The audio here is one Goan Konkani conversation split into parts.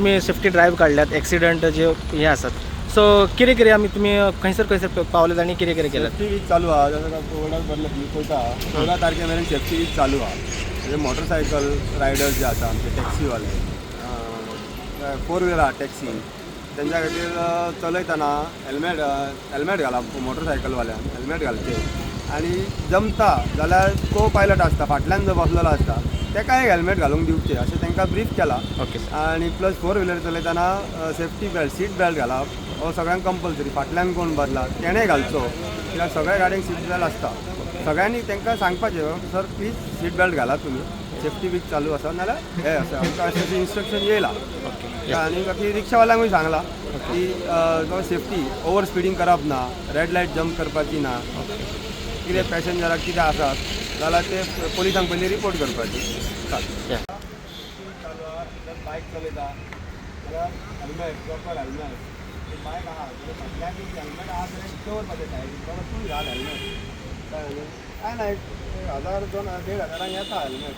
तुमी सेफ्टी ड्रायव्ह काडल्यात, एक्सिडंट जे हे आसात, सो कितें कितें आमी तुमी खंयसर खंयसर पावल्यात आनी कितें कितें केल्यात? सेफ्टी वीक चालू आहा. जसं बोर्डार भरले तुमी पळयता, 14 तारखे मेरेन सेफ्टी वीक चालू आहा. म्हणजे मोटरसायकल रायडर्स जे आसा, आमचे टॅक्सीवाले, फोर व्हिलर आहा, टॅक्सी, तेंच्या खातीर चलयतना हेल्मेट, हेल्मेट घालप. मोटरसायकलवाल्यान हेल्मेट घालचें आनी जमता जाल्यार को पायलट आसता, फाटल्यान जो बसलेलो आसता, तेका एक हेल्मेट घालूंक दिवचें, अशें तांकां ब्रीफ केलां. Okay sir. आनी प्लस फोर व्हिलर चलयतना सेफ्टी बेल्ट, सीट बेल्ट घालप हो सगळ्यांक कंपल्सरी. फाटल्यान कोण बसला तेणें घालचो, कित्याक सगळ्या गाडयांक सीट बेल्ट आसता. सगळ्यांनी तांकां सांगपाचें, सर, प्लीज सीट बेल्ट घालात तुमी, सेफ्टी वीक चालू आसा, नाल्यार हे आसा. आमकां अशें अशें इन्स्ट्रक्शन येयला. आनी बाकी रिक्षावाल्यांकूय सांगलां की सेफ्टी, ओवर स्पिडींग करप ना, रेड लायट जम्प करपाची ना, कितें पॅसेंजराक कितें आसात जाल्यार ते पोलिसांक पयलीं रिपोर्ट करपाची. चालू आहा. बायक चलयता जाल्यार हेल्मेट, प्रॉपर हेल्मेट. बायक आहा जाल्यार फाटल्यान हेल्मेट आहा जाल्यार दवरपाचें सायडीन, बाबा तूं घाल हेल्मेट. कळ्ळें न्हू? कांय ना, एक हजार, दोन, देड हजारांक येता हेल्मेट.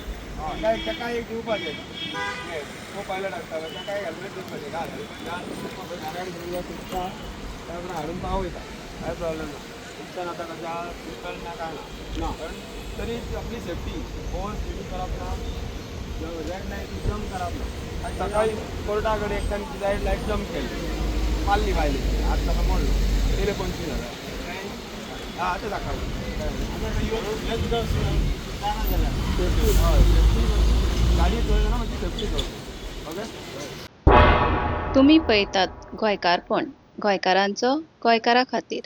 काय तेका एक दिवपाचें, को पायलट आसता पळय, तेका एक हेल्मेट दिवपाचें, घाल हेल्मेट घाल, घरान घेवन सुटता, त्या उपरांत हाडून पावयता. कांय प्रॉब्लेम ना. रिक्षान आतां कशें आहा, सीट बेल्ट ना, कांय ना. ना पण तरी आपली सेफ्टी, ओवर स्पिडींग करप ना, रेड लायट जम्प करप ना. आनी सकाळी कोर्टा कडेन एकट्यान रेड लायट जम्प केली, मारली बायलेक, हात ताका मोडलो, गेले 25,000. हा, आतां दाखयलो. सेफ्टी, हय, सेफ्टी. गाडी चलयतना मातशी सेफ्टी दवर. ओके. तुमी पळयतात गोंयकारपण, गोंयकारांचो गोंयकारा खातीर.